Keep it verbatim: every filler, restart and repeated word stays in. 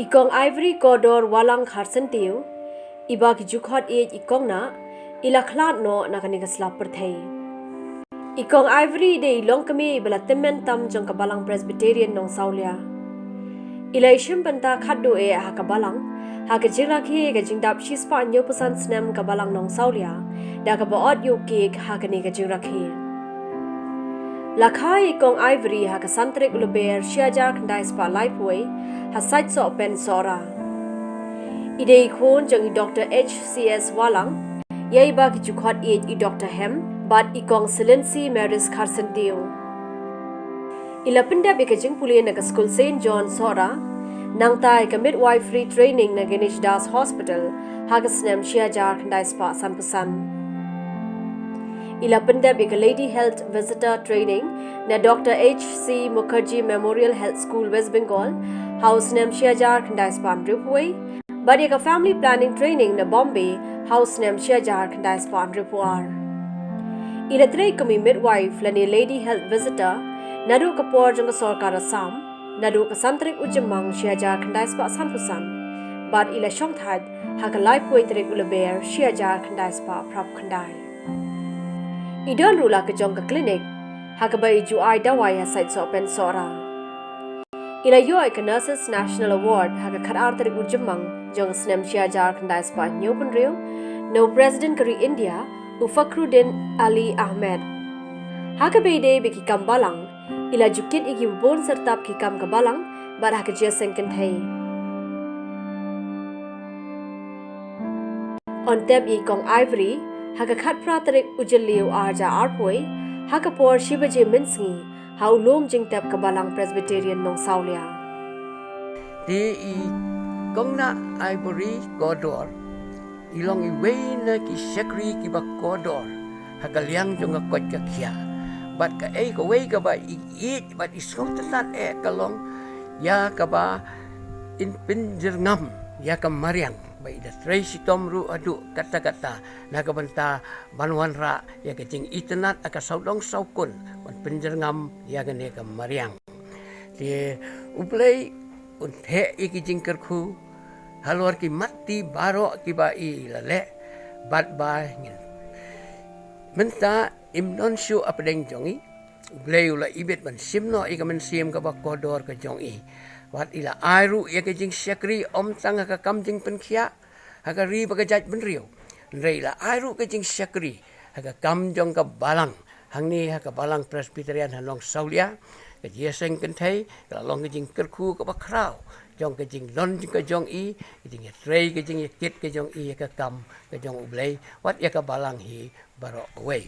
Kong Ivory Kodor Walang Kharsyntiew, iba ki ju khot ïeit i Kong Nah, i la khlad noh na kane ka slap pyrthei. I Kong Ivory i dei i longkmie iba la tymmen tam jong ka Balang Presbyterian Nongsawlia. I la ïashim bynta khatduh eh ha ka Balang, ha ka jingrakhe ka jingdap shispah hynñiewphew san snem ka Balang Nongsawlia, da kaba ot ïa u kiek ha kane ka jingrakhe. La kha ïa i Kong Ivory ha ka san tarik u Lber shi hajar khyndai spah laiphew, ha Saitsohpen Sohra. I dei i khun jong i Doktor H C S Walang, ïa iba ki ju khot ïeit i Doktor Hem, bad i Kong Silency Maris Kharsyntiew. I la pyndep ïa ka jingpule na ka skul Saint John Sohra, nangta ïa ka midwifery training na Ganesh Das Hospital, ha ka snem shi hajar khyndai spah sanphew san. I la pyndep ïa ka Lady Health Visitor Training na Doktor H C Mukherjee Memorial Health School, West Bengal, ha u snem shi hajar khyndai spah hynriewphew wei, bad ïa ka Family Planning Training na Bombay, ha u snem shi hajar khyndai spah hynriewphew ar. I la trei kum i midwife lane Lady Health Visitor, naduh ka por jong ka sorkar Assam, naduh ka san tarik u Jymmang shi hajar khyndai spah sanphew san, bad i la shongthait ha ka laiphew wei tarik u Lber shi hajar khyndai spah phraphew khyndai. I don ruh la ka jong ka klinik, ha kaba i ju ai dawai ha Saitsohpen Sohra. I la ïoh ïa ka Nurses National Award ha ka khatar tarik u Jymmang jong ka snem shi hajar khyndai spah hynñiewphew hynriew, na u President ka ri India, u Fakhruddin Ali Ahmed. Ha kaba ïadei bad ki kam balang, i la ju kit ïa ki bun syrtap ki kam ka balang, bad ha ka jingïaseng kynthei. Yn tep ïa i Kong Ivory, ha ka khatphra tarik u Jylliew ar hajar arphew, ha ka por shi baje mynsngi, ha u lum jingtep ka Balang Presbyterian Nongsawlia. Te i Kong Nah Ivory Kodor, i long iwei na ki shakri kiba kordor, ha ka liang jong ka koit ka khiah. Bad kaei kawei kaba i ïeit, bad i sngewtynnad eh ka long, ïa kaba in pynjyrngam ïa ka mariang, ba i da trei shitom ruh haduh katta katta, na ka bynta ban wanrah ïa ka jingitynnad ha ka sawdong sawkun, ban pynjyrngam ïa kane ka mariang. Te U Blei un theh ïa ki jingkyrkhu halor ki matti baroh kiba i la leh, bad ba ngin, mynta im don shuh hapdeng jong i, U Blei u la ibit ban shim noh ïa ka mynsiem kaba kordor ka jong i. Wat i la ai ruh ïa ka jingshakri ym tang ha ka kam jingpynkhiah ha ka ri bad ka jaitbynriew, hynrei i la ai ruh ka jingshakri ha ka kam jong ka balang, hangne ha ka Balang Presbyterian ha Nongsawlia. Ka jingïaseng kynthei ka la long ka jingkyrkhu kaba khraw jong ka jingdon ka jong i, ka jingïatrei, ka jingïakit ka jong i ïa ka kam ka jong U Blei, wat ïa ka balang hi baroh kawei.